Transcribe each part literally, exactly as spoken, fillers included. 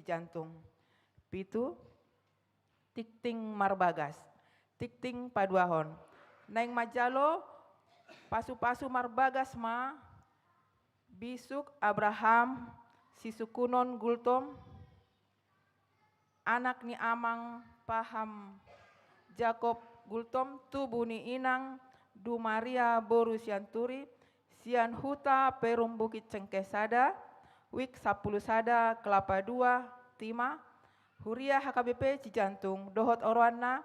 Cijantung. Pitu, tingting marbagas, tingting paduahon. Naeng manjalo pasupasu marbagas ma Bisuk Abraham Sisungkunon Gultom, anak ni amang Paham Jakob Gultom, tubu ni inang Dumaria boru Sianturi, sian huta Perum Bukit Cengkeh sada, wik sampulu sada, Kelapa dua, Timah, huria H K B P Cijantung, dohot oroanna,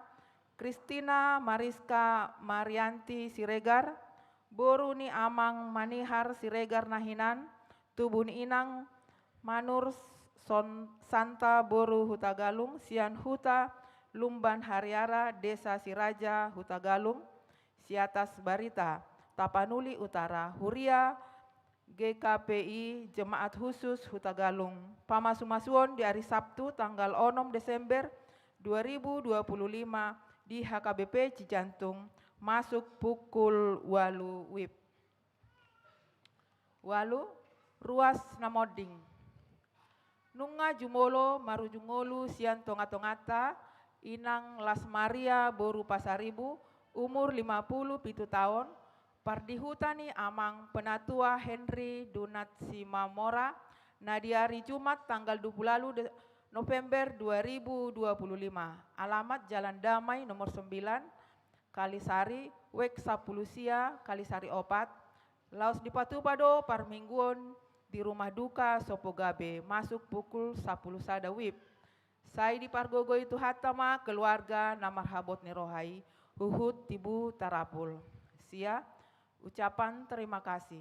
Kristina Mariska Marianti Siregar, boru ni amang Manihar Siregar na hinan, tubu ni inang Manur Son-, Santa boru Hutagalung, sian huta Lumban Hariara, desa Siraja, Hutagalung, Siatas Barita, Tapanuli Utara, huria G K P I Jemaat Khusus Hutagalung. Pamasumasuon di ari Sabtu tanggal onom Desember dua ribu dua puluh lima di H K B P Cijantung, masuk pukul ualu wib. Ualu, ruas na monding. Nunga jumolo marujung ngolu sian tongatonganta inang Las Maria boru Pasaribu, umur lima pulu pitu taon, pardihuta ni amang Penatua Henry Dunat Simamora, na di ari Jumat tanggal dua pulu ualu de-, November dua ribu dua pulu lima. Alamat Jalan Damai nomor sembilan, Kalisari, wek sampulu sia, Kalisari opat, laos dipatupa do parmingguon di rumah duka Sopogabe, masuk pukul sampulu sada wib. Sai dipargogoi Tuhanta ma keluarga na marhabot ni roha i, huhut tibu tarapul. Sia, ucapan terima kasih.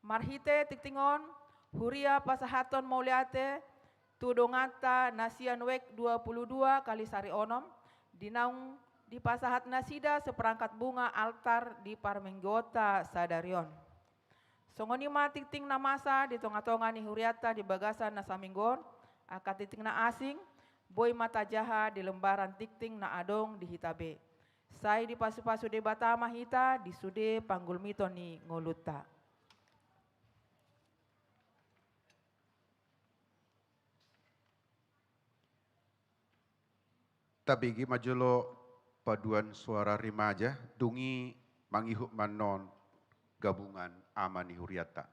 Marhite tingting on, huria pasahathon mauliate tu donganta na sian wek dua pulu dua Kalisari onom, di naung dipasahat nasida seperangkat bunga altar di parmingguonta sadari on. Songon i ma tingting na masa di tongatonga ni hurianta di bagasan na saminggu on, angka tingting na asing, boi ma tajaha di lembaran tingting na adong di hita be. Sai dipasupasu Debata ma hita di sude panggulmiton ni ngolunta. Tabege ma jolo paduan suara remaja, dung i mangihut ma annon gabungan ama ni hurianta.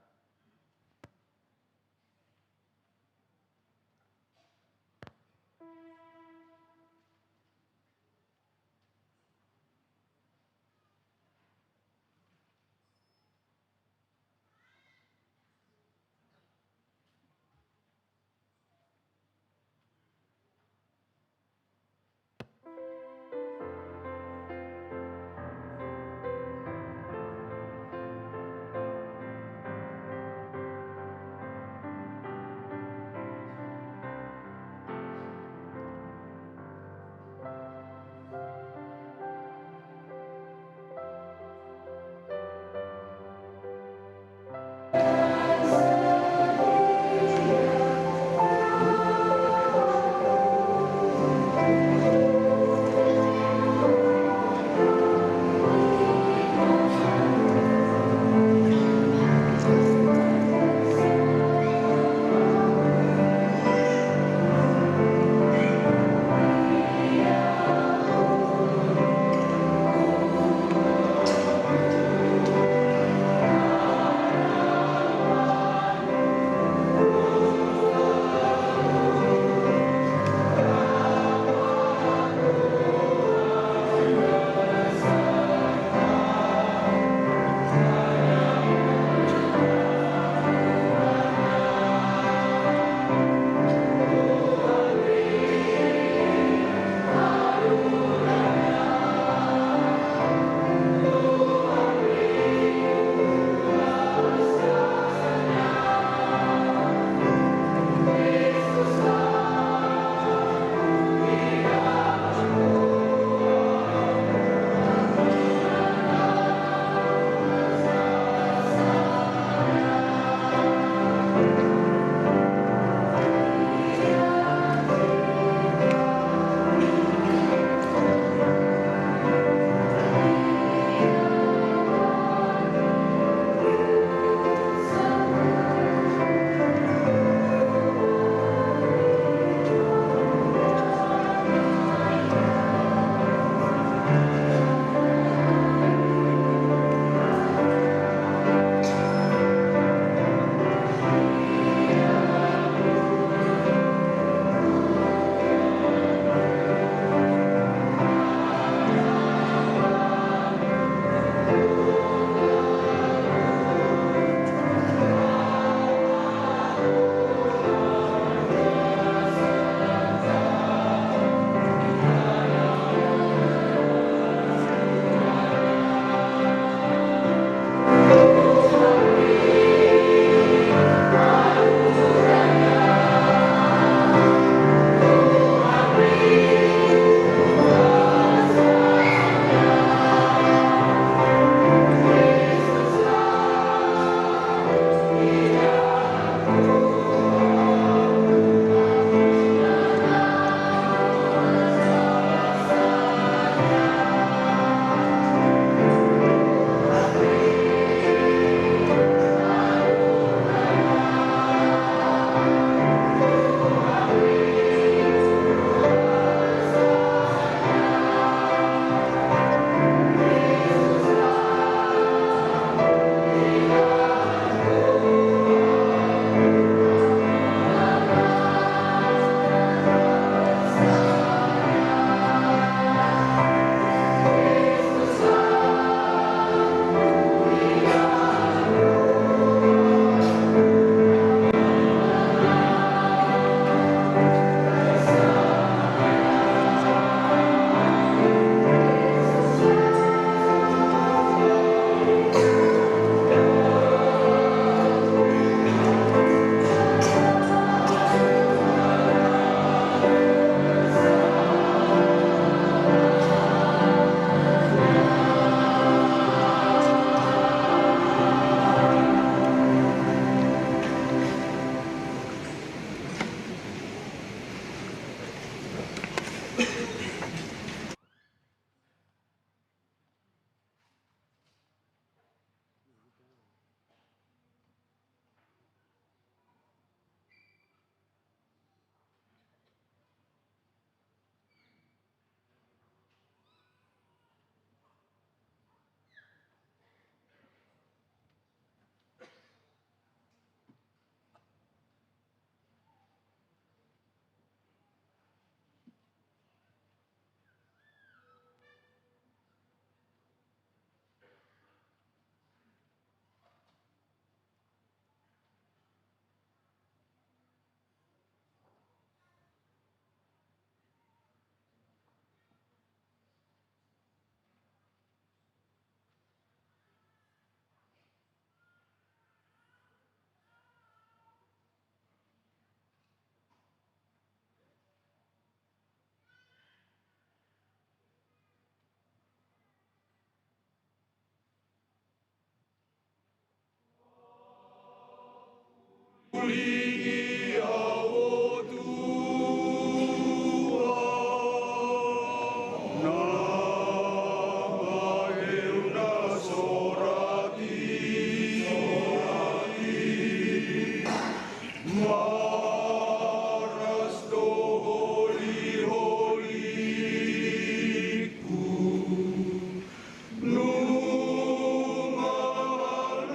Nunga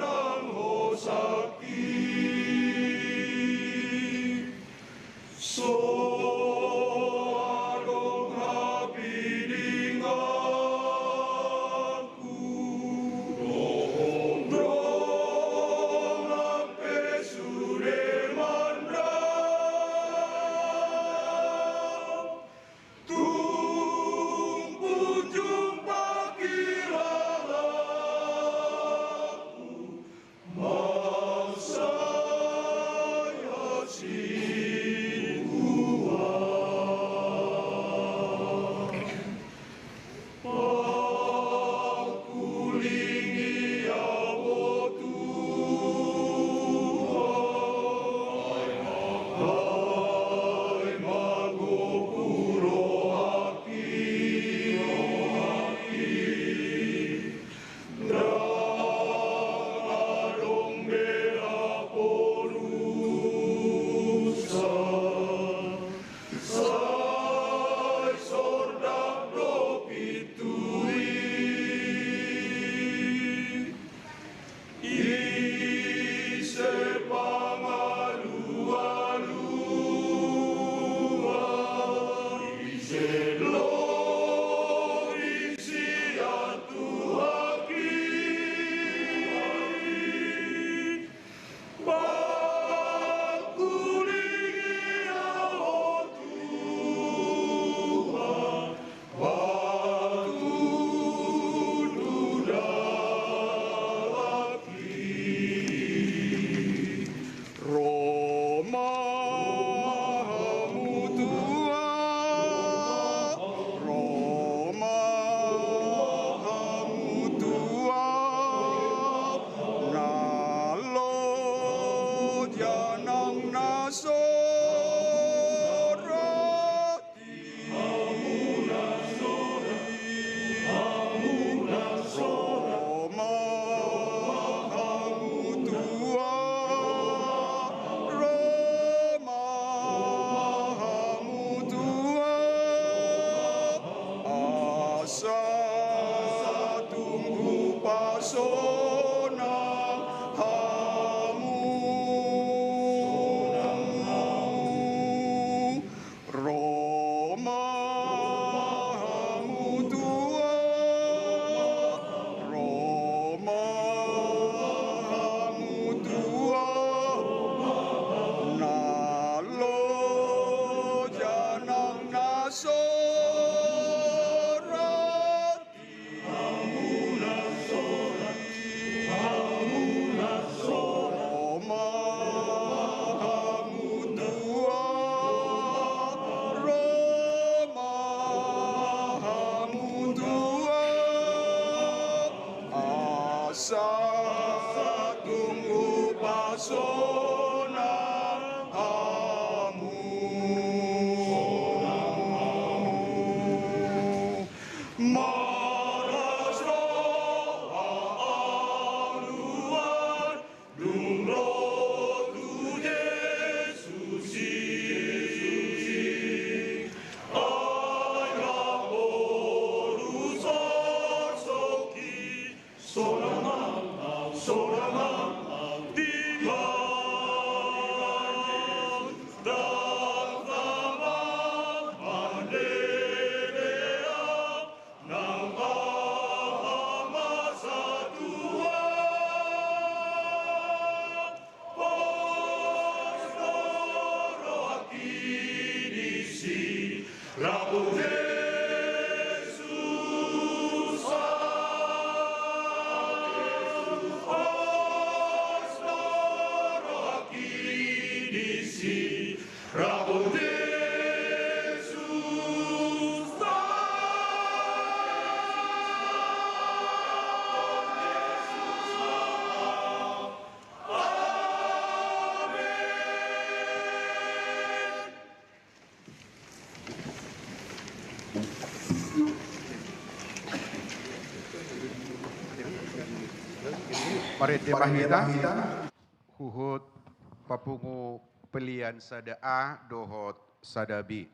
nang hosaki. Marende ma hita huhut papungu pelean sada A dohot sada B.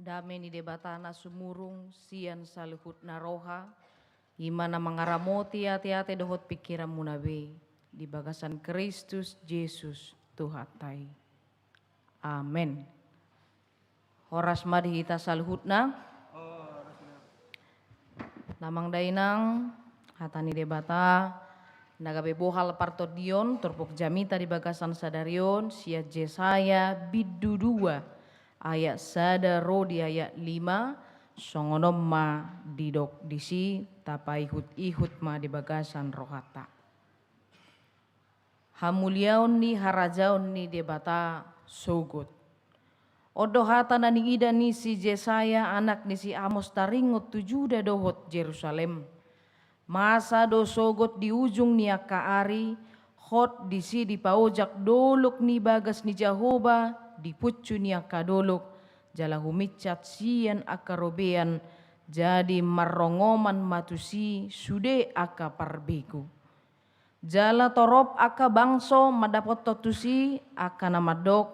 Dame ni Debata na sumurung sian saluhutna roha, i ma na mangaramoti ateate dohot pingkiranmuna be, di bagasan Kristus Jesus Tuhanta i. Amen. Horas ma di hita saluhutna. Amang dainang, hata ni Debata na gabe bohal partondion, turpuk jamita di bagasan sadari on, sian Jesaya bindu dua, ayat sada ro di ayat lima, songon on ma didok disi, tapaihut-ihut ma di bagasan rohanta. Hamuliaon ni harajaon ni Debata sogot. On do hata na niida ni si Jesaya anak ni si Amos taringot tu Juda dohot Jerusalem. Masa do sogot di ujung ni angka ari, hot disi dipaojak dolok ni bagas ni Jahowa di puncu ni angka dolok, jala huminsat sian angka robean, jadi marrongoman ma tusi sude angka parbegu. Jala torop angka bangso mandapothon tusi angka na mandok,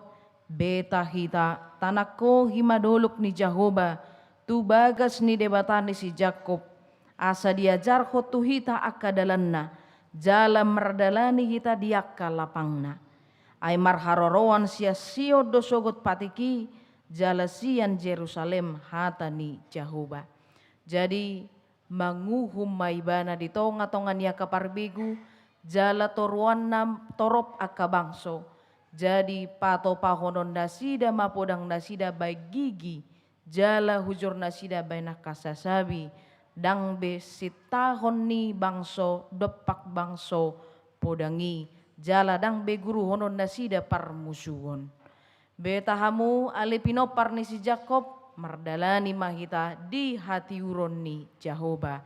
beta hita, tanangkohi ma dolok ni Jahowa, tu bagas ni Debata ni si Jakkob, asa diajarhon tu hita angka dalanna, jala mardalani hita di angka lapangna. Ai marharoroan sian Sion do sogot patik i, jala sian Jerusalem hata ni Jahowa. Jadi, manguhum ma ibana di tonga-tonga ni angka parbegu, jala toruanna torop angka bangso. Jadi patopahonon nasida ma podang nasida baen gigi, jala hujur nasida baen angka sasabi, ndang be sintahon ni bangso dompak bangso podang i, jala ndang be guruhonon nasida parmusuon. Beta hamu ale pinompar ni si Jakkob, mardalani ma hita di hatiuron ni Jahowa.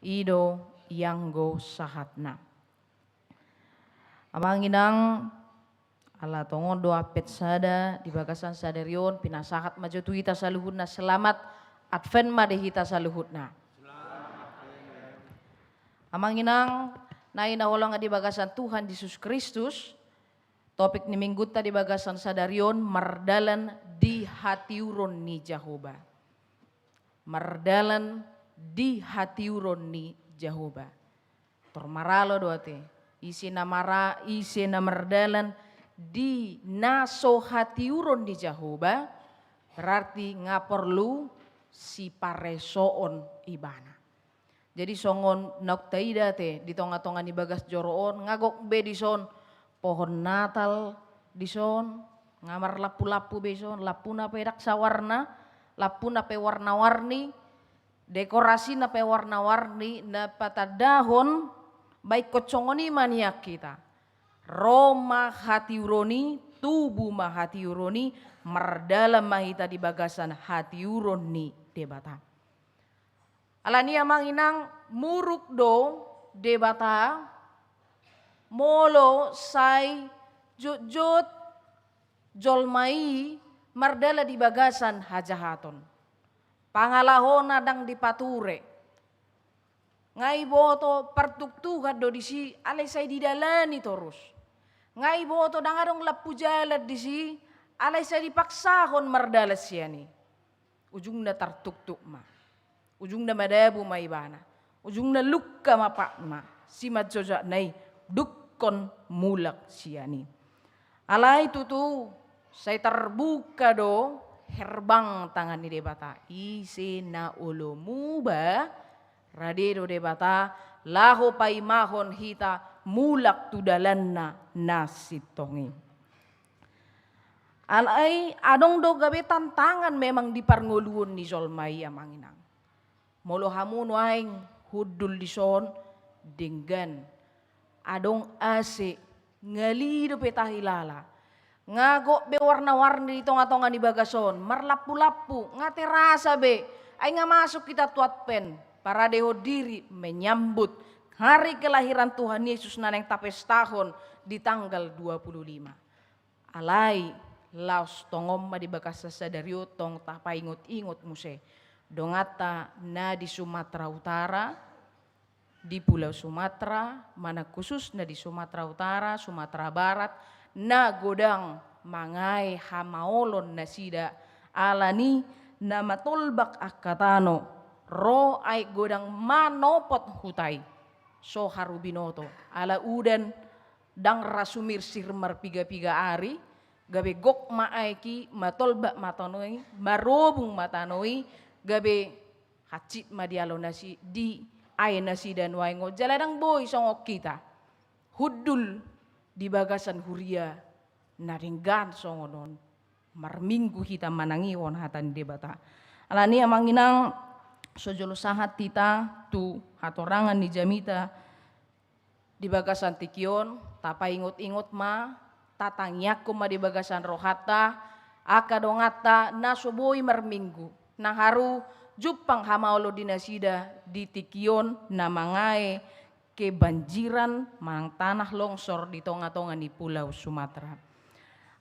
I do ianggo sahatna. Amang inang, ala tongon do ampet sada di bagasan sadari on, pinasahat ma jo tu hita saluhutna, selamat Advent ma di hita saluhutna. Amang inang, na hinaholongan di bagasan Tuhan Jesus Kristus, topik ni minggunta di bagasan sadari on, mardalan di hatiuron ni Jahowa. Mardalan di hatiuron ni Jahowa. Tor maralo do ate. Ise na mara-, ise na mardalan di na so hatiuron ni Jahowa, berarti nga porlu siparesoon ibana. Jadi songon naung taida ate di tonga-tonga ni bagas joro on, nga gok be dison pohon Natal dison, nga marlampu-lampu be dison, lampuna pe ndang sawarna, lampuna pe warna-warni, dekorasina pe warna-warni, na patandahon baen songon i ma nian hita. Ro ma hatiuron i, tubu ma hatiuron i, mardalan ma hita di bagasan hatiuron ni Debata. Alani i amang inang, muruk do Debata molo sai jotjot jolma i mardalan di bagasan hajahaton. Pangalahona ndang dipature. Nga iboto partuktuhan do disi alai sai didalani torus. Nga iboto ndang adong lampu jalan disi alai sai dipaksahon mardalan sian i. Ujungna tartuktuk ma. Ujungna madabu ma ibana. Ujungna lungka ma patna. Simanjojak na i dungkon mulak sian i. Alai tutu sai tarbuka do herbang tangan ni Debata. Ise na olo muba, rade do Debata laho paimahon hita mulak tu dalanna na sintong i. Alai adong do gabe tantangan memang di parngoluon ni jolma i, amang inang. Molo hamu nuaeng hundul dison, denggan. Adong ase, ngali dope tahilala. Nga gok be warna-warni di tonga-tonga ni bagas on, marlampu-lampu, nga terasa be. Ai nga masuk hita tu Advent, paradehon diri menyambut hari kelahiran Tuhan Yesus na naeng tapestahon di tanggal dua puluh lima. Alai, laos tong on ma di bagasan sadari on tong tapaingot-ingot muse donganta na di Sumatera Utara, di Pulau Sumatera, manang khususna di Sumatera Utara, Sumatera Barat, na godang mangae hamaolon nasida, alani na matolbak angka tano, ro aek godang manopot huta i. So haru binoto, ala udan, ndang ra sumirsir marpiga-piga ari, gabe gok ma aek i, matolbak ma tano i, marobung ma tano i, gabe hansit ma dialo nasi-, diae nasida nuaeng on, jala ndang boi songon hita hundul di bagasan huria na denggan songon on, marminggu hita manangihon hata ni Debata. Alani, amang inang, so jolo sahat hita tu hatorangan ni jamita, di bagasan tingki on, tapaingot-ingot ma, tatangiangkon ma di bagasan rohanta, angka donganta na so boi marminggu, na haru jumpang hamaolon di nasida di tingki on, na mangae kebanjiran manang tanah longsor di tonga-tonga ni Pulau Sumatera.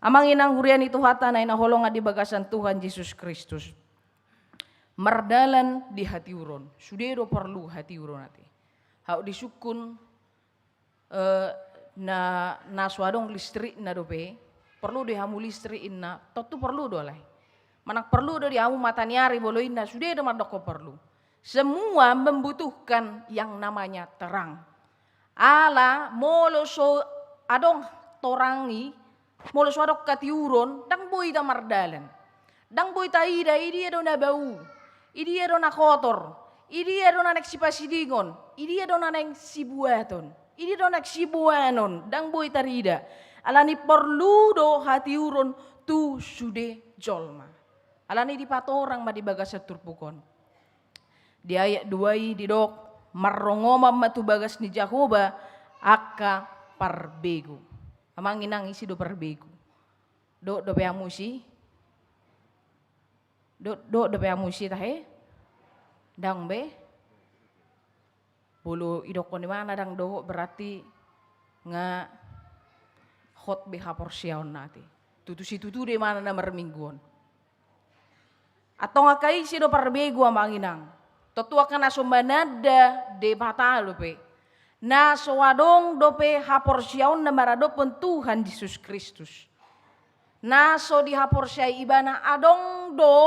Amang inang huria ni Tuhanta na hinaholongan di bagasan Tuhan Jesus Kristus. Mardalan di hatiuron, sude do porlu hatiuron ate. Hau disungkun, eh, na, na so adong listrikna dope, porlu do hamu listrik inna, tontu porlu do alai. Manang porlu do di hamu mata ni ari molo inna, sude do mandokkon porlu. Semua membutuhkan yang namanya terang. Ala molo so adong torang i, molo so adong hatiuron, ndang boi hita mardalan. Ndang boi taida, i dia do na bau, i dia do na kotor, i dia do na naeng sipasidingon, i dia do na naeng sibuaton, i dia do na naeng siboanon, ndang boi tarida. Alani porlu do hatiuron tu sude jolma. Alani dipatorang ma di bagasan turpuk on. Di ayat dua i didok, marrongoman ma tu bagas ni Jahowa angka parbegu. Amang inang, ise do parbegu? Dohot dope hamu ise? Dohot, dohot dope hamu ise tahe? Ndang be? Molo idokkon imana ndang dohot, berarti nga hot be haporseaonna ate. Tutu situtu do imana na marminggu on. Antong angka ise do parbegu, amang inang? Tontu angka na so mananda Debata dope, na so adong dope haporseaonna maradophon Tuhan Jesus Kristus, na so dihaporseai ibana adong do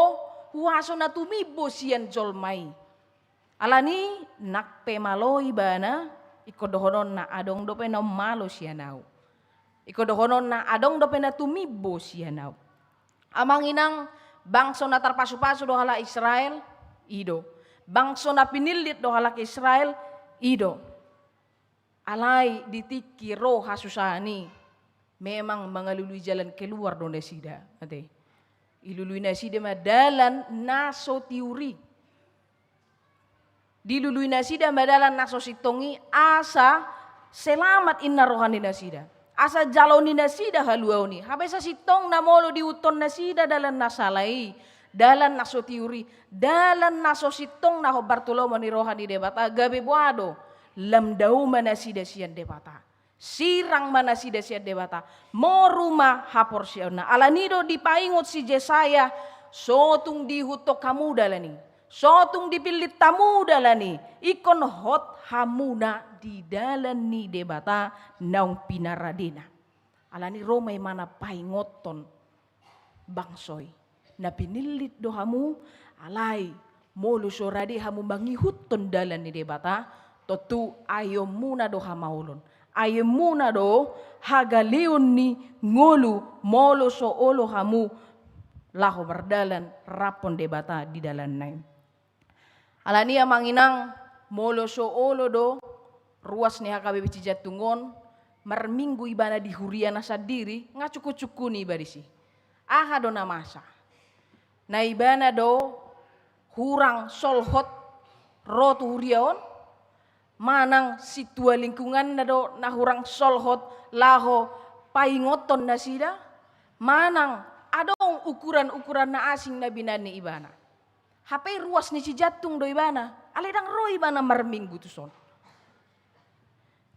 huaso na tumimbo sian jolma i. Alani nang pe malo ibana, ingkon dohononna adong dope na ummalo sian ahu. Ingkon dohononna adong dope na tumimbo sian ahu. Amang inang, bangso na tarpasupasu do halak Israel? I do. Bangso na pinillit do halak Israel? I do. Alai di tingki ro hasusahan i, memang mangalului jalan keluar do nasida ate. Ilului nasida ma dalan na so tiur i. Dilului nasida ma dalan na so sintong i, asa selamat inna roha ni nasida, asa jalo ni nasida haluaon i. Hape sasintongna molo diihuthon nasida dalan na sala i, dalan na so tiur i, dalan na so sintong na hombar tu lomo ni roha ni Debata, gabe boha do? Lam dao ma nasida sian Debata. Sirang ma nasida sian Debata, moru ma haporseaonna. Alani do dipaingot si Jesaya, so tung diihuthon hamu dalan i, so tung dipillit hamu dalan i, ingkon hot hamuna di dalan ni Debata naung pinaradena. Alani ro ma imana paingothon bangso i. Na pinillit do hamu, alai molo so rade hamu mangihuthon dalan ni Debata, tontu aeonmuna do hamaolon, aeonmuna do hagaleon ni ngolu, molo so olo hamu laho mardalan raphon Debata di dalanna i. Alani, amang inang, molo so olo do ruas ni H K B P Cijantung on marminggu ibana di huriana sandiri, nga sungkun-sungkun iba disi. Aha do na masa? Na ibana do hurang solhot ro tu huria on, manang sintua lingkunganna do na hurang solhot laho paingothon nasida, manang adong ukuran-ukuran na asing na binahen ni ibana. Hape ruas ni sijantung do ibana, alai ndang ro ibana marminggu tuson.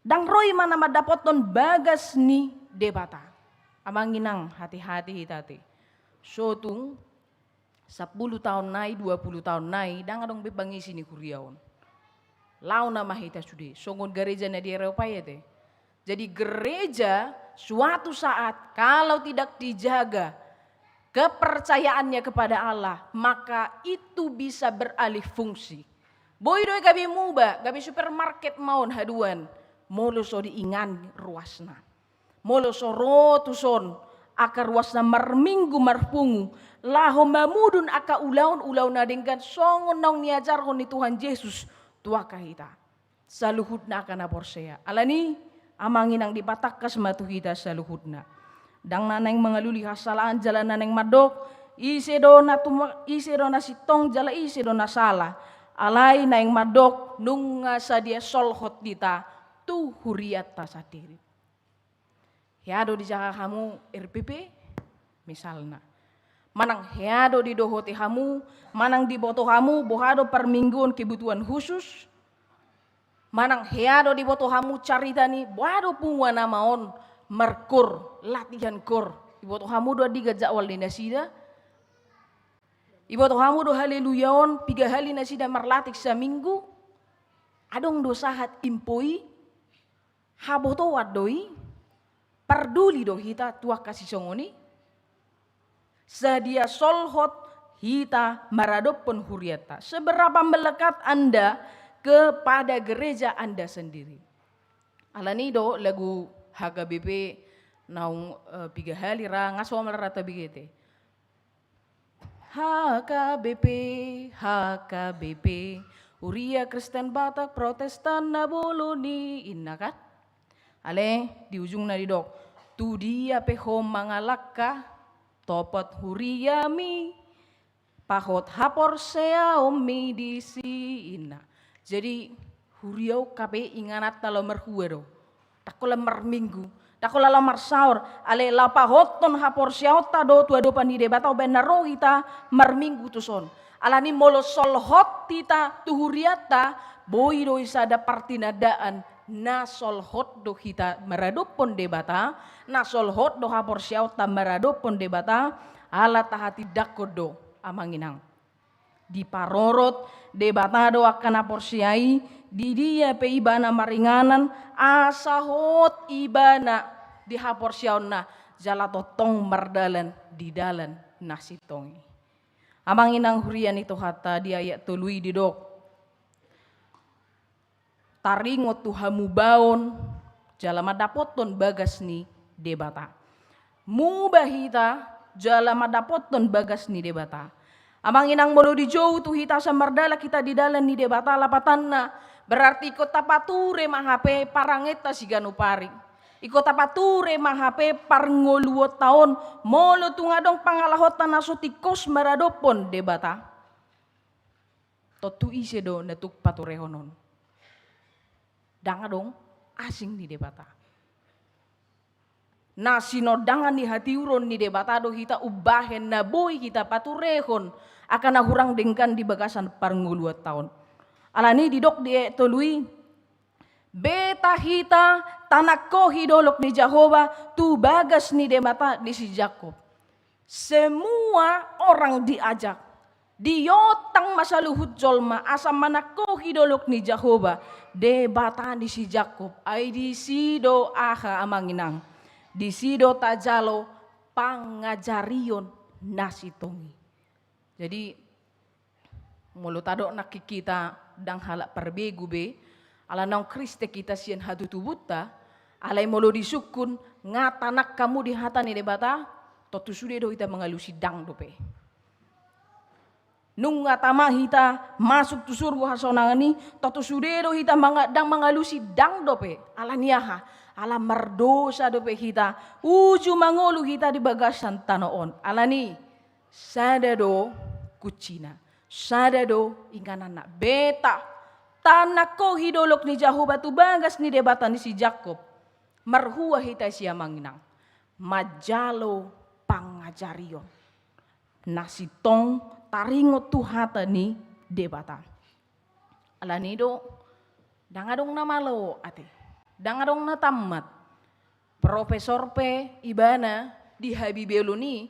Ndang ro ibana mandapothon bagas ni Debata. Amang inang, hati-hati hita te. So tung sampulu taon nai, dua pulu taon nai, ndang adong be pangisi ni huria on. Laho nama hita sude, songon gareja na di Eropa i ate. Jadi gereja suatu saat kalau tidak dijaga kepercayaannya kepada Allah, maka itu bisa beralih fungsi. Boi do i gabe muba, gabe supermarket ma on haduan, molo so diingan ruasna. Molo so ro tuson angka ruasna marminggu marpungu, laho mamudun angka ulaon, ulaon na denggan songon naung niajarhon ni Tuhan Jesus tu angka hita. Saluhutna angka na porsea. Alani, amang inang, dipatangkas ma tu hita saluhutna. Ndang na naeng mangalului hasalahan jala na naeng mandok, ise do na tuma-, ise do na sintong jala ise do na sala. Alai naeng mandok, nunga sadia solhot hita tu hurianta sandiri. Hea do dijaha hamu R P P, misalna. Manang hea do didohoti hamu, manang diboto hamu, boha do parmingguon kebutuhan khusus. Manang hea do diboto hamu carita ni, boha do punguan ama on markoor, latihan koor. Diboto hamu do andigan jadwal ni nasida. Diboto hamu do Haleluya on, piga hali nasida marlatih saminggu. Adong do sahat info i, habotoan do i, parduli do hita tu angka sisongon i, sadia solhot hita maradophon hurianta. Seberapa melekat Anda kepada gereja Anda sendiri? Alani do lagu H K B P naung, eh, piga hali ra, nga somal ra tabege te. H K B P, H K B P, Huria Kristen Batak Protestan na bolon i, inna kan? Ale, di ujungna didok, tu dia pe ho mangalangka, topot huriami, pahot haporseaonmi disi, inna. Jadi, huria on hape ingananta laho marhua do. Ndang holan marminggu, ndang holan laho marsaor, alai laho pahothon haporseaonta do tu adopan ni Debata umbahen na ro hita marminggu tuson. Alani molo solhot hita tu hurianta, boi do i sada partinandaan na solhot do hita maradophon Debata, na solhot do haporseaonta maradophon Debata, ala tahatindangkon do, amang inang. Diparorot Debata do angka na porsea i, di dia pe ibana maringanan, asa hot ibana di haporseaonna, jala tongtong mardalan di dalan na sintong i. Amang inang huria ni Tuhanta, di ayat tolu i didok, taringot tu hamubaon jala mandapothon bagas ni Debata. Muba hita jala mandapothon bagas ni Debata. Amang inang, molo dijou tu hita asa mardalan hita di dalan ni Debata, lapatanna berarti ingkon tapature ma hape parangenta siganup ari. Ingkon tapature ma hape parngoluonta on, molo tung adong pangalahonta na so tingkos maradophon Debata. Tontu ise do na tuk paturehon on? Ndang adong asing ni Debata. Na sinondangan ni hatiuron ni Debata do hita umbahen na boi hita paturehon angka na hurang denggan di bagasan parngoluonta on. Alani didok di ayat tolu i, beta hita tanangkohi dolok ni Jahowa tu bagas ni Debata ni si Jakkob. Semua orang diajak. Diontang ma saluhut jolma asa manangkohi dolok ni Jahowa, Debata ni si Jakkob. Ai disi do aha, amang inang? Disi do tajalo pangajarion na sintong i. Jadi, molo tadok nangkin hita ndang halak parbegu be, ala naung Kristen hita sian hatutubunta, alai molo disungkun, nga tanang hamu di hata ni Debata, tontu sude do hita mangalusi ndang dope. Nunga tama hita masuk tu surgo hasonangan i, tontu sude do hita manga-, ndang mangalusi ndang dope. Alani aha? Ala mardosa dope hita, uju mangolu hita di bagasan tano on. Alani, sada do kuncina, sada do ingananna. Beta, tanangkohi dolok ni Jahowa tu bagas ni Debata ni si Jakkob. Marhua hita isi, amang inang, manjalo pangajarion na sintong taringot tu hata ni Debata. Alani do, ndang adong na malo ate, ndang adong na tammat. Profesor pe ibana di habibelon i,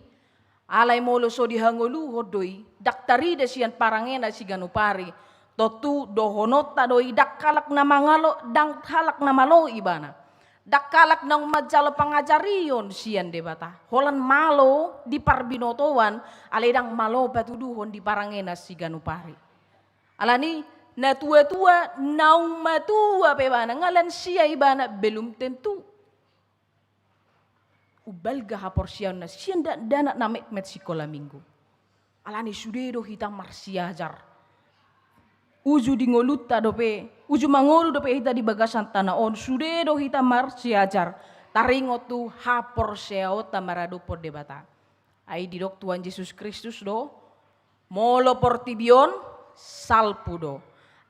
alai molo so dihangoluhon do i, ndang tarida sian parange na siganup ari. Tontu dohononta do i, ndang halak na mangalo, ndang halak na malo ibana. Ndang halak naung manjalo pangajarion sian Debata. Holan malo di parbinotoan, alai ndang malo patuduhon di parange na siganup ari. Alani, na tua-tua, naung matua pe ibana, nga lansia ibana, belum tentu umbalga haporseaonna sian da-, dakdanak na metmet sikola minggu. Alani sude do hita marsiajar. Uju di ngolunta dope, uju mangolu dope hita di bagasan tano on, sude do hita marsiajar taringot tu haporseaonta maradophon Debata. Ai didok Tuhan Jesus Kristus do, molo portibi on salpu do,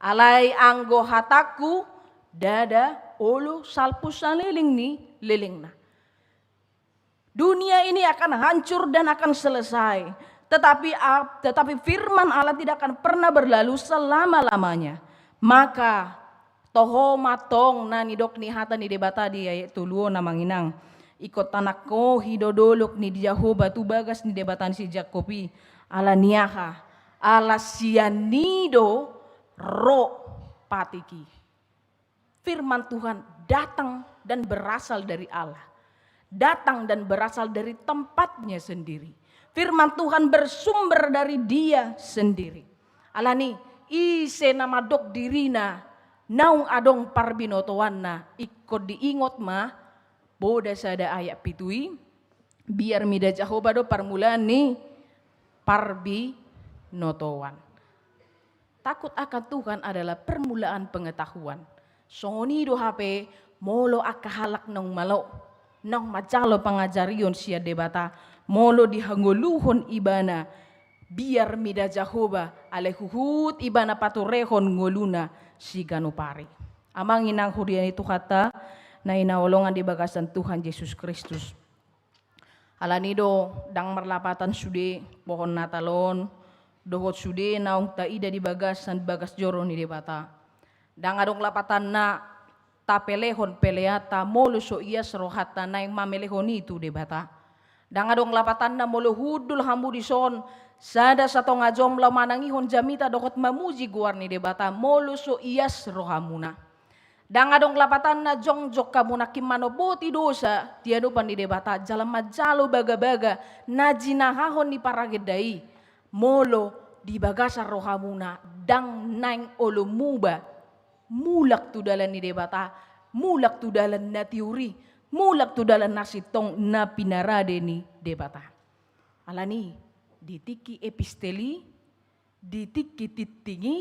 alai anggo hatangku ndada olo salpu saleleng ni lelengna. Dunia ini akan hancur dan akan selesai, tetapi ap-, tetapi firman Allah tidak akan pernah berlalu selama-lamanya. Maka toho ma tong na nidok ni hata ni Debata di ayat tolu on, amang inang. Ingkon tanangkohi do dolok ni Jahowa tu bagas ni Debata ni si Jakkob i. Alani aha? Ala sian i do ro patik i. Firman Tuhan datang dan berasal dari Allah. Datang dan berasal dari tempatnya sendiri. Firman Tuhan bersumber dari Dia sendiri. Alani, ise na mandok dirina naung adong parbinotoanna, ingkon diingot ma, poda sada ayat pitu i, biar mida Jahowa do parmulaan ni parbinotoan. Takut akan Tuhan adalah permulaan pengetahuan. Songon i do hape molo angka halak naung malo, naung manjalo pangajarion sian Debata, molo dihangoluhon ibana, biar mida Jahowa, alai huhut ibana paturehon ngoluna siganup ari. Amang inang huria ni Tuhanta na hinaholongan di bagasan Tuhan Jesus Kristus. Alani do, ndang marlapatan sude pohon Natal on, dohot sude naung taida di bagasan bagas joro ni Debata. Ndang adong lapatanna tapelehon peleanta molo so ias rohanta naeng mamelehon i tu Debata. Ndang adong lapatanna molo hundul hamu dison, sada satonga jom laho manangihon jamita dohot mamuji goar ni Debata, molo so ias rohamuna. Ndang adong lapatanna jongjong hamu nangkin manomboti dosa di adopan ni Debata, jala manjalo bagabaga na jinahahon ni paragenda i, molo di bagasan rohamuna ndang naeng olo muba, mulak tu dalan ni Debata, mulak tu dalan na tiur i, mulak tu dalan na sintong na pinarade ni Debata. Alani, di tingki epistel i, di tingki tingting i,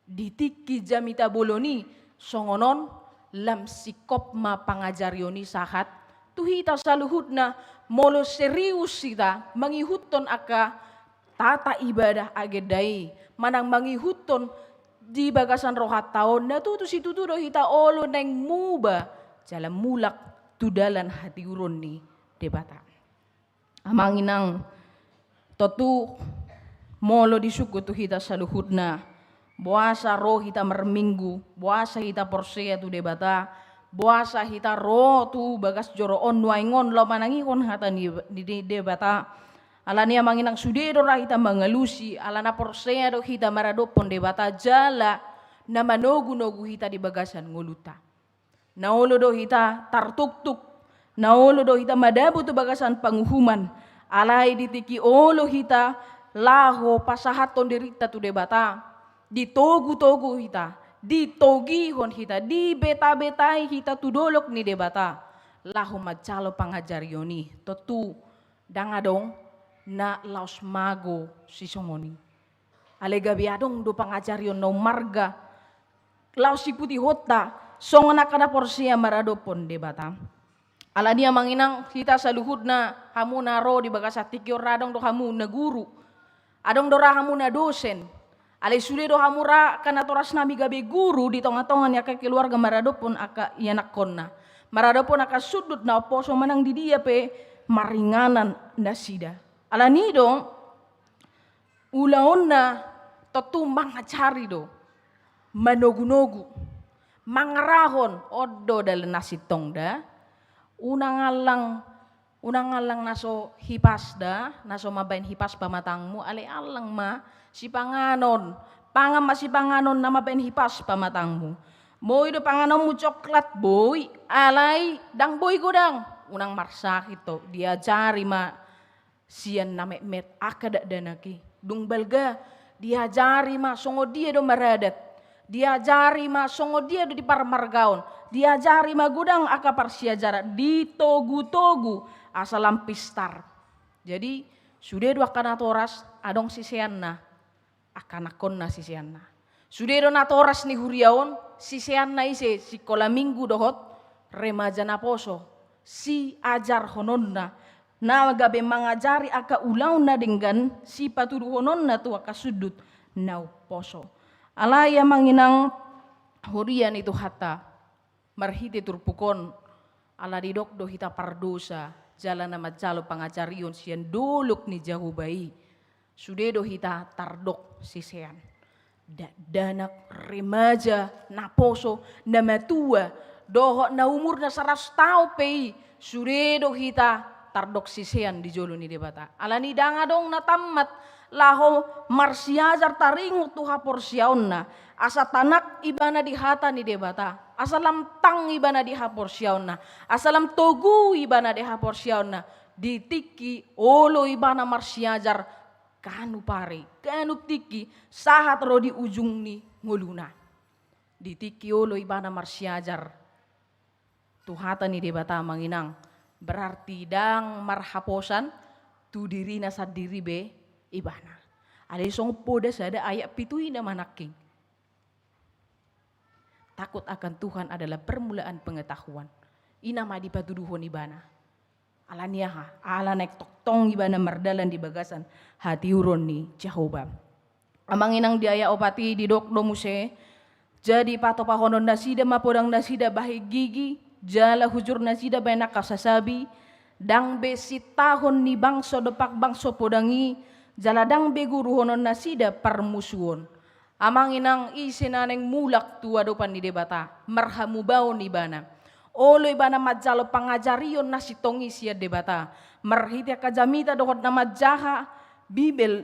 di tingki jamita bolon i, songon on lam singkop ma pangajarion i sahat tu hita saluhutna, molo serius hita mangihuthon angka tata ibadah agenda i, manang mangihuthon di bagasan rohanta on, na tutu situtu do hita olo naeng muba, jala mulak tu dalan hatiuron ni Debata. Amang inang, tontu molo disungkun tu hita saluhutna, boasa ro hita marminggu, boasa hita porsea tu Debata, boasa hita ro tu bagas joro on nuaeng on laho manangihon hata ni, ni, ni Debata. Alani amang inang sude do ra hita mangalusi, ala na porsea do hita maradophon Debata jala na manogunogu hita di bagasan ngolunta. Na olo do hita tartuktuk, na olo do hita madabu tu bagasan panguhuman, alai di tingki olo hita laho pasahathon dirinta tu Debata, ditogutogu hita, ditogihon hita, dibetabetai hita tu dolok ni Debata, laho manjalo pangajarion i, tontu ndang adong na laos mago sisongon i. Alai gabe adong do pangajarion na ummarga laos siputihonta, Songon angka na porsea maradophon Debata. Alani i amang inang, hita saluhutna, hamu na ro di bagasan tingki on, ra adong do hamu na guru, adong do ra hamu na dosen. Alai sude do hamu ra angka natorasnami gabe guru di tongatonga ni angka keluarga maradophon angka ianakhonna, maradophon angka sundut na umposo manang di dia pe maringanan nasida. Alani i do, ulaonna tontu mangajari do, manogunogu, mangarahon. On do dalan na sintong da. Unang allang, unang allang na so hipas da, na so mambahen hipas pamatangmu, alai allang ma sipanganon. Pangan ma sipanganon na mambahen hipas pamatangmu. Boi do panganonmu coklat, boi, alai ndang boi godang, unang marsahit ho. Diajari ma sian na metmet angka dakdanak i. Dung balga, diajari ma songon dia do maradat, diajari ma songon dia do diparmargaon, diajari ma godang angka parsiajaran, ditogutogu asa lam pistar. Jadi sude do angka natoras adong siseanna, angka anakhonna siseanna. Sude do natoras ni huria on, siseanna ise, sikola minggu dohot remaja naposo, siajarhononna, na gabe mangajari angka ulaon na denggan, sipatuduhononna tu angka sundut na umposo. Alai amang inang, huria ni Tuhanta, marhite turpuk on, ala didok do hita pardosa jala na manjalo pangajarion sian dolok ni Jahowa i, sude do hita tardok sisean. Dakdanak, remaja, naposo, na matua, dohot na umurna saratus taon pe i, sude do hita tardok sisean di jolo ni Debata. Alani i ndang adong na tammat laho marsiajar taringot tu haporseaonna, asa tanap ibana di hata ni Debata, asa lam tang ibana di haporseaonna, asa lam togu ibana di haporseaonna, di tingki olo ibana marsiajar ganup ari, ganup tingki, sahat ro di ujung ni ngoluna. Di tingki olo ibana marsiajar tu hata ni Debata amang inang, berarti ndang marhaposan tu dirina sandiri be ibana. Alai songon poda sada ayat pitu i na manangking. Takut akan Tuhan adalah permulaan pengetahuan. I nama dipatuduhon ibana. Alani aha? Ala naeng tongtong ibana mardalan di bagasan hatiuron ni Jahowa. Amang inang, di ayat opat i didok do muse, jadi patopahonon nasida ma podang nasida bahen gigi, jala hujur nasida bahen angka sasabi, ndang be sintahon ni bangso dompak bangso podang i, jala ndang be guruhonon nasida parmusuon. Amang inang, ise na naeng mulak tu adopan ni Debata, marhamubaon ibana, olo ibana manjalo pangajarion na sintong i sian Debata, marhite angka jamita dohot na manjaha Bibel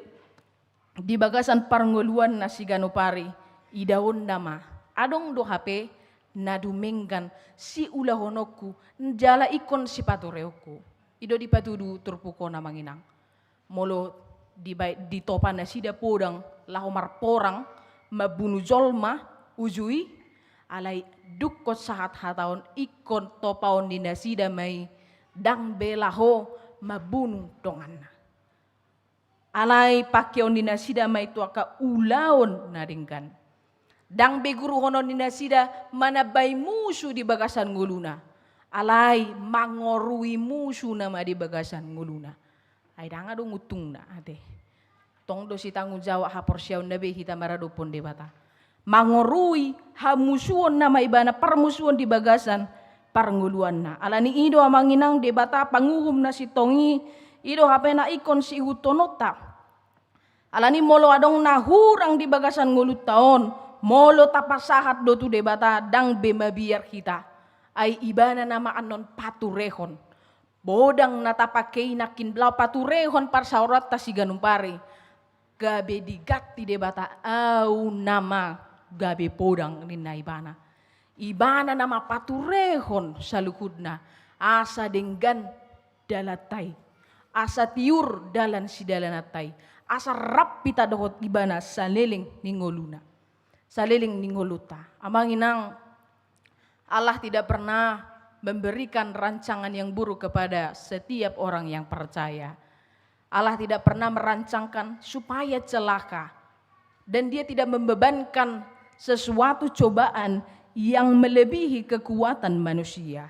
di bagasan parngoluanna siganup ari, idaonna ma, adong do hape na dumenggan siulahononku jala ingkon sipatureonku. I do dipatudu turpuk on amang inang. Molo dibaen, ditopa nasida podang laho marporang, mambunu jolma uju i, alai dungkon sahat hata on ingkon topaon ni nasida ma i, ndang be laho mambunu donganna. Alai pangkeon ni nasida ma i tu angka ulaon na denggan. Ndang be guruhonon ni nasida manambai musu di bagasan ngoluna. Alai mangorui musu nama di bagasan ngoluna. Ai ndang adong untungna ate. Tong do sitanggung jawab haporseaonna be hita maradophon Debata. Mangorui hamusuon nama ibana parmusuon di bagasan parngoluanna. Alani i do amang inang Debata panguhum na sintong i, i do hape na ingkon siihuthononta. Alani molo adong na hurang di bagasan ngolunta on, molo tapasahat do tu Debata ndang be mabiar hita. Ai ibana nama annon paturehon. Podang na tapangke i nangkin laho paturehon parsaoranta siganup ari. Gabe diganti Debata, au nama gabe podang ninna ibana. Ibana nama paturehon saluhutna, asa denggan dalanta i, asa tiur dalan sidalananta i, asa rap hita dohot ibana saleleng ni ngoluna, saleleng ni ngolunta. Amang inang, Allah tidak pernah memberikan rancangan yang buruk kepada setiap orang yang percaya. Allah tidak pernah merancangkan supaya celaka. Dan Dia tidak membebankan sesuatu cobaan yang melebihi kekuatan manusia.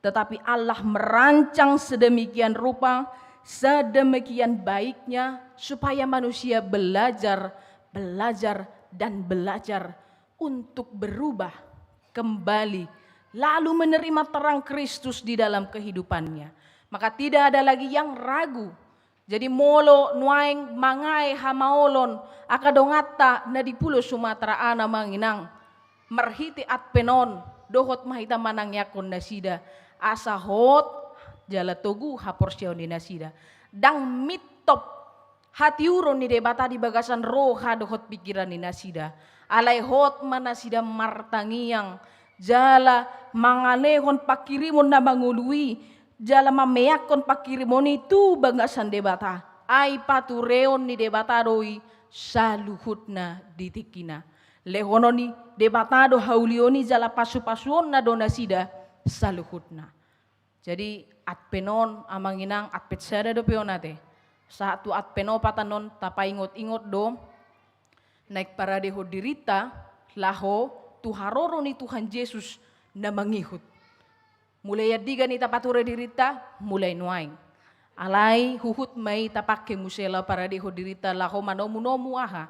Tetapi Allah merancang sedemikian rupa, sedemikian baiknya, supaya manusia belajar, belajar, dan belajar untuk berubah kembali, lalu menerima terang Kristus di dalam kehidupannya. Maka tidak ada lagi yang ragu. Jadi molo nuaeng mangae hamaolon angka donganta na di Pulo Sumatera, Amang Inang, marhite Advent on, dohot ma hita manangiangkon nasida, asa hot jala togu haporseaon ni nasida. Ndang mintop hatiuron ni Debata di bagasan roha dohot pingkiran ni nasida. Alai hot ma nasida martangiang, jala mangalehon pangkirimon na mangolu i, jala mameakkon pangkirimon i tu bagasan Debata. Ai patureon ni Debata do i saluhutna di tingkina. Lehonon ni Debata do haulion i jala pasupasuonna do nasida saluhutna. Jadi, Advent on, Amang Inang, Advent sada dope on ate. Sahat tu Advent opat annon tapaingot-ingot do naeng paradehon dirinta laho tu haroro ni Tuhan Jesus na mangihut. Mulai andigan i tapature dirinta? Mulai nuaeng. Alai huhut ma i tapangke muse laho paradehon dirinta laho manomu-nomu aha?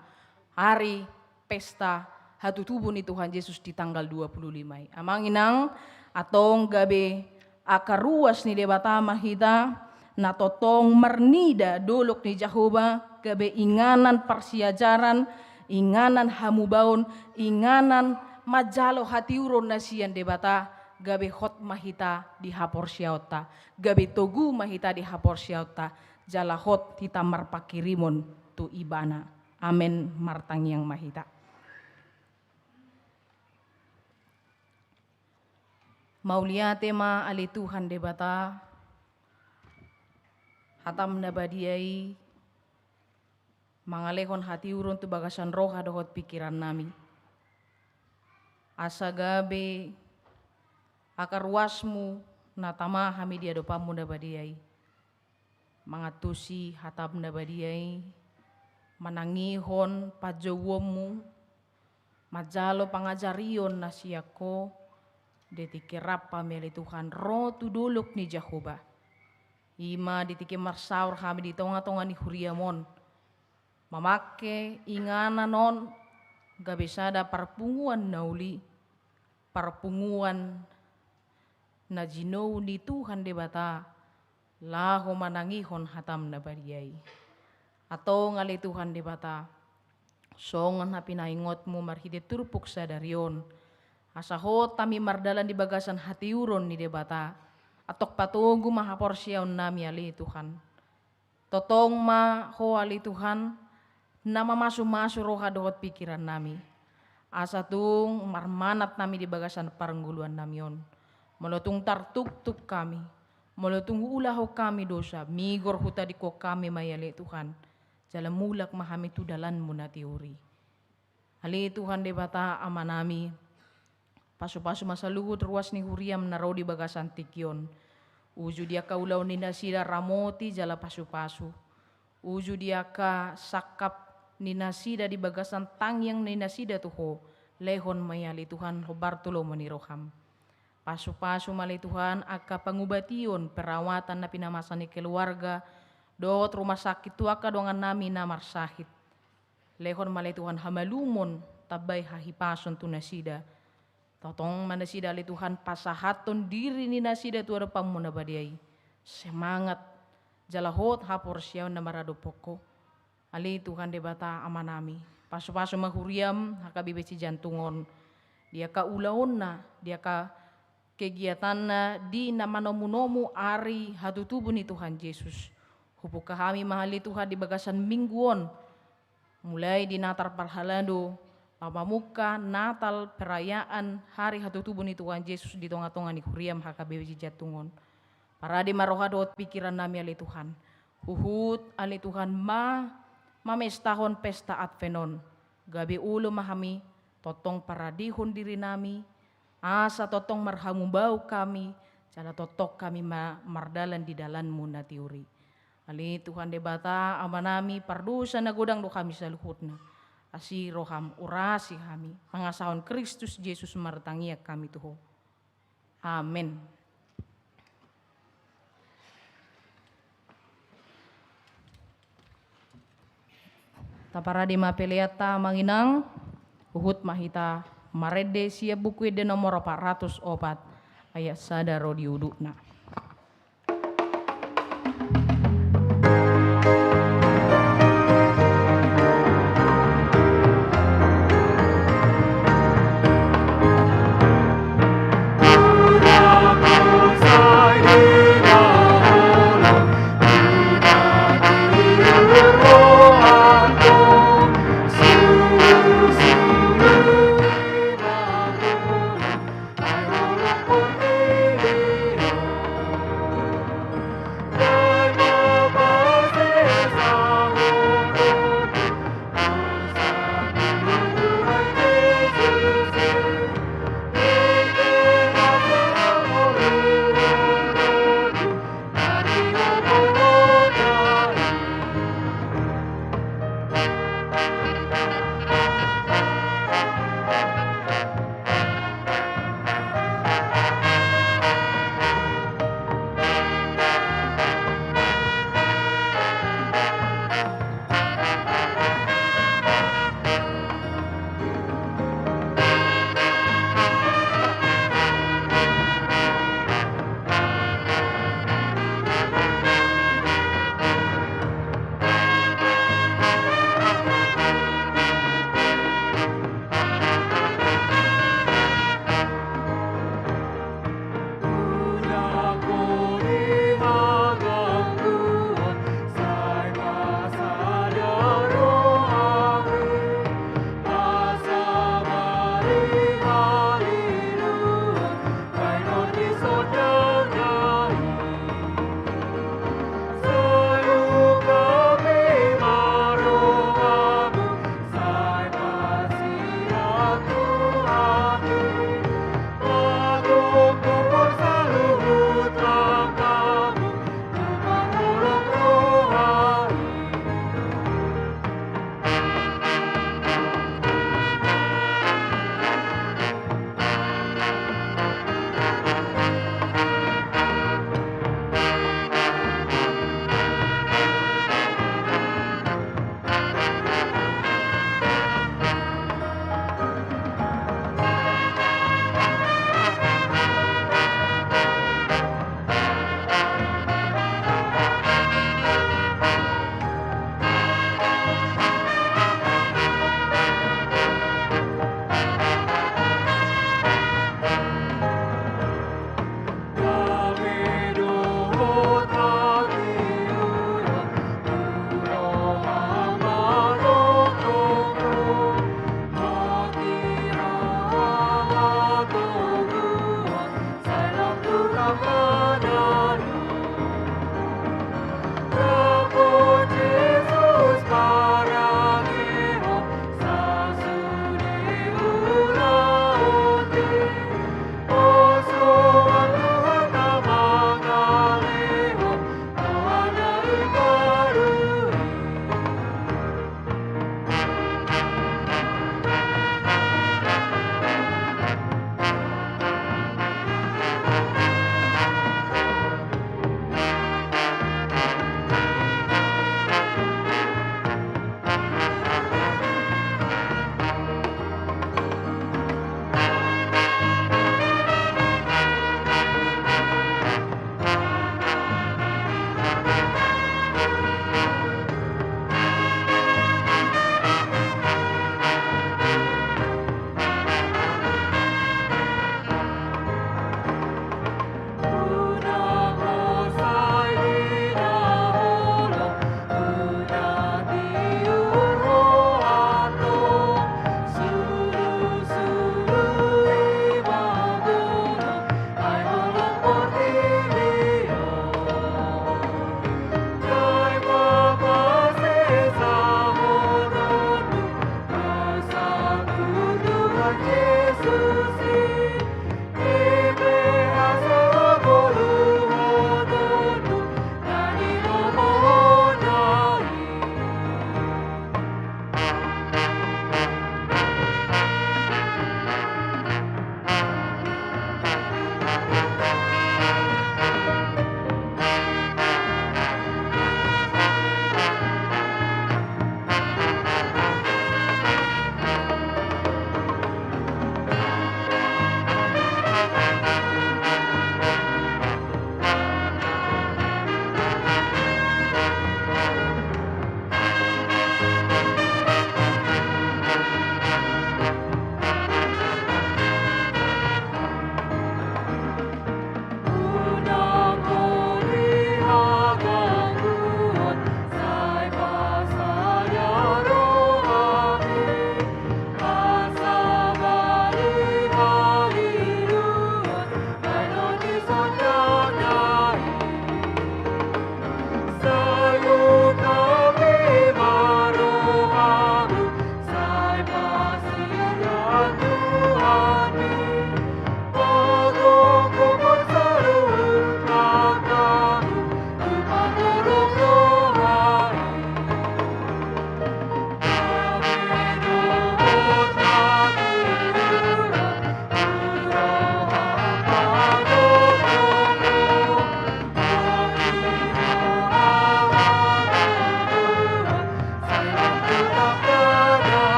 Ari pesta hatutubu ni Tuhan Jesus di tanggal dua puluh lima i. Amang Inang, antong gabe angka ruas ni Debata ma hita, na tongtong marnida dolok ni Jahowa, gabe inganan parsiajaran, inganan hamubaon, inganan manjalo hatiuron na sian Debata, gabe hot ma hita di haporseaonta, gabe togu ma hita di haporseaonta, jala hot hita marpangkirimon tu Ibana. Amen. Martangiang ma hita. Mauliate ma ale Tuhan Debata, hatam na badia i mangalehon hatiuron tu bagasan roha dohot pingkiran nami. Asa gabe angka ruasmu na tama hami di adopanmu na badia i. Mangantusi hatam na badia i, manangihon panjouonmu, manjalo pangajarion na sian Ho, di tingki rap hami ale Tuhan ro tu dolok ni Jahowa. I ma di tingki marsaor hami di tonga-tonga ni huriam on, mamangke inganan on gabe sada parpunguan na uli, parpunguan na jinou ni Tuhan Debata, laho manangihon hatam na badia i. Antong ale Tuhan Debata, songon na pinaingotmu marhite turpuk sadari on, asa hot hami mardalan di bagasan hatiuron ni Debata, antong patogu ma haporseaon nami ale Tuhan. Tongtong ma Ho ale Tuhan, na mamasu-masu roha dohot pingkiran nami. Asa tung marmanat hami di bagasan parngoluan nami on. Molo tung tartuktuk hami, molo tung huulahon hami dosa, migor hutadingkon hami ma i ale Tuhan. Jala mulak ma hami tu dalanmu na tiur i. Ale Tuhan Debata Ama nami, pasu-pasu ma saluhut ruas ni huriam na ro di bagasan tingki on. Uju di angka ulaon ni nasida ramoti jala pasu-pasu. Uju di angka sangkap ni nasida di bagasan tangiang ni nasida tu Ho, lehon ma i ale Tuhan hombar tu lomo ni roham. Pasu-pasu ma ale Tuhan angka pangubation, perawatan na pinamasa ni keluarga dohot rumah sakit tu angka dongan nami na marsahit. Lehon ma ale Tuhan hamalumon, tambai hahipason tu nasida. Tongtong ma nasida ale Tuhan pasahathon diri ni nasida tu adopanmu na badia i. Semangat jala hot haporseaon na maradophon Ho. Ale Tuhan Debata Ama nami, pasu-pasu ma huriam H K B P C Jantung on, di angka ulaonna, di angka kegiatanna di na manomu-nomu ari hatutubu ni Tuhan Jesus. Hubuka hami ma ale Tuhan di bagasan minggu on, mulai di Natal parhalado, pamamungka Natal, perayaan hari hatutubu ni Tuhan Jesus di tonga-tonga ni huriam H K B P C Jantung on. Parade ma roha dohot pingkiran nami ale Tuhan. Huhut ale Tuhan ma, mamestahon pesta Advent on. Gabe olo ma hami tongtong paradehon diri nami, asa tongtong marhamubaon hami, jala tongtong hami ma mardalan di dalanmu na tiur i. Ale Tuhan Debata Ama nami, pardosa na godang do hami saluhutna. Asi roham urasi hami, mangasahon Kristus Jesus martangiang hami tu Ho. Amen. Taparade ma peleanta, Amang Inang, huhut ma hita marende sian Buku Ende nomor opat ratus opat, ayat sada ro di udutna.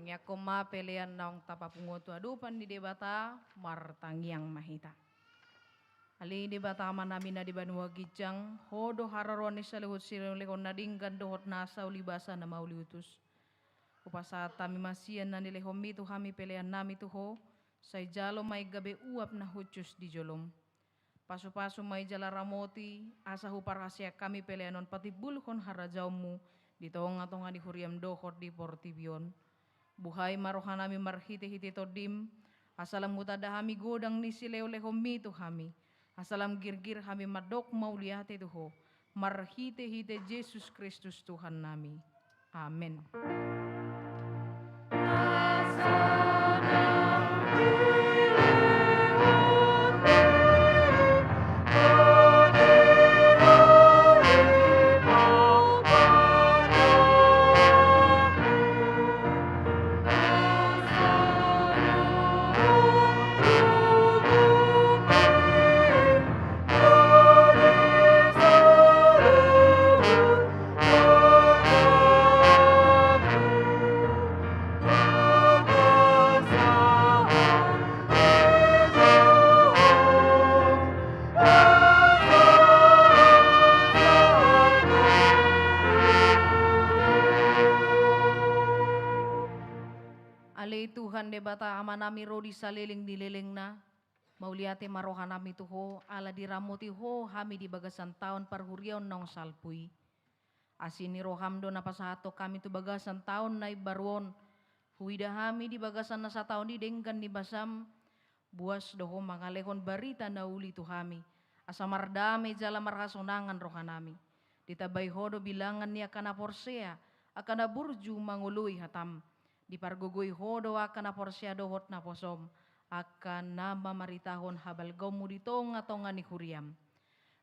Tangiangkon ma pelean naung tapapungu tu adopan ni Debata, martangiang ma hita. Ale Debata Amanami na di banua ginjang, Ho do haroroan ni saluhut silehonlehon na denggan dohot nasa ulibasa na mauliutus. Hupasahat hami ma sian na nilehonMi tu hami peleannami tu Ho, sai jalo ma i gabe uap na hushus di joloM. Pasupasu ma i jala ramoti, asa huparhaseang hami pelean on patimbulhon harajaonMu di tongatonga ni huriaM dohot di portibi on. Buhai ma rohanami marhitehite TondiM, asa lam hutanda hami godang ni silehonlehonMi tu hami, asa lam girgir hami mandok mauliate tu Ho, marhitehite Jesus Kristus Tuhannami. Amen. Ale Tuhan Debata Amanami ro di saleleng ni lelengna, mauliate ma rohanami tu Ho, ala diramoti Ho hami di bagasan taon parhuriaon naung salpu i. Asi ni rohaM do na pasahathon hami tu bagasan taon na imbaru on. Huida hami di bagasan na sataon i denggan ni basaM, buas do Ho mangalehon barita na uli tu hami, asa mardame jala marhasonangan rohanami. Ditambai Ho do bilangan ni angka na porsea, angka na burju mangoloi hataM. Dipargogoi Ho do angka na porsea dohot naposoM, angka na mamaritahon habalgaonMu di tongatonga ni huriaM.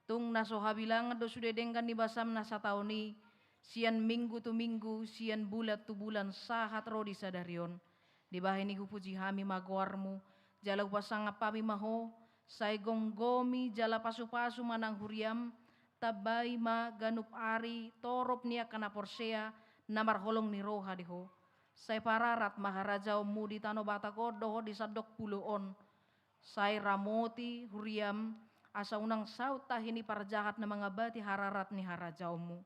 Tung na so habilangan do sude denggan ni basaM na sataon i, sian minggu tu minggu, sian bulan tu bulan, sahat ro di sadari on. Dibahen i hupuji hami ma goarMu, jala hupasangap hami ma Ho, sai gomgomi jala pasupasu ma nang huriaM, tambai ma ganup ari torop ni angka na porsea na marholong ni roha di Ho. Sai pararat ma harajaonMu di tano Batak on dohot di sandok pulo on. Sai ramoti huriaM, asa unang saut tahi ni parjahat na mangambati hararat ni harajaonMu.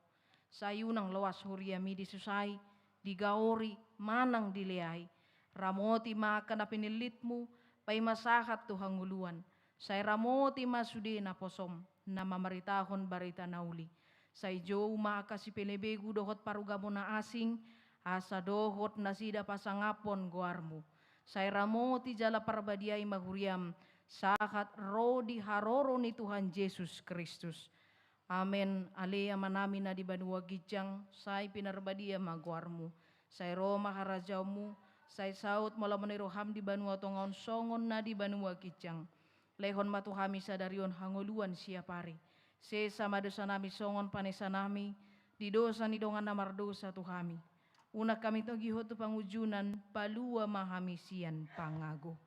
Sai unang loas huriaM i disusai, digaori, manang dileai. Ramoti ma angka na pinillitMu, paima sahat tu hangoluan. Sai ramoti ma sude naposoM, na mamaritahon barita na uli. Sai jou ma angka sipelebegu dohot parugamo na asing, asa dohot nasida pasangaphon goarMu. Sai ramoti jala parbadiai ma huriaM, sahat ro di haroro ni Tuhan Jesus Kristus. Amen. Ale Amanami na di banua ginjang, sai pinarbadia ma goarMu. Sai ro ma harajaonMu, sai saut ma lomo ni rohaM di banua tonga on songon na di banua ginjang. Lehon ma tu hami sadari on hangoluan siapari. Sesa ma dosanami songon panesanami di dosa ni dongan na mardosa tu hami. Unang hami togihon tu pangunjunan, palua ma hami sian pangago.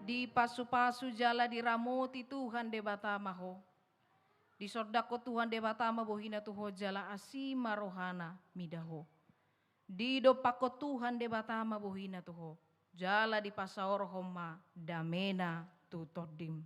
Dipasupasu jala diramoti Tuhan Debata ma ho. Disondangkon Tuhan Debata ma bohina tu ho jala asi ma rohana mida ho. Didompakkon Tuhan Debata ma bohina tu ho, jala dipasaorhon ma damena tu tondim.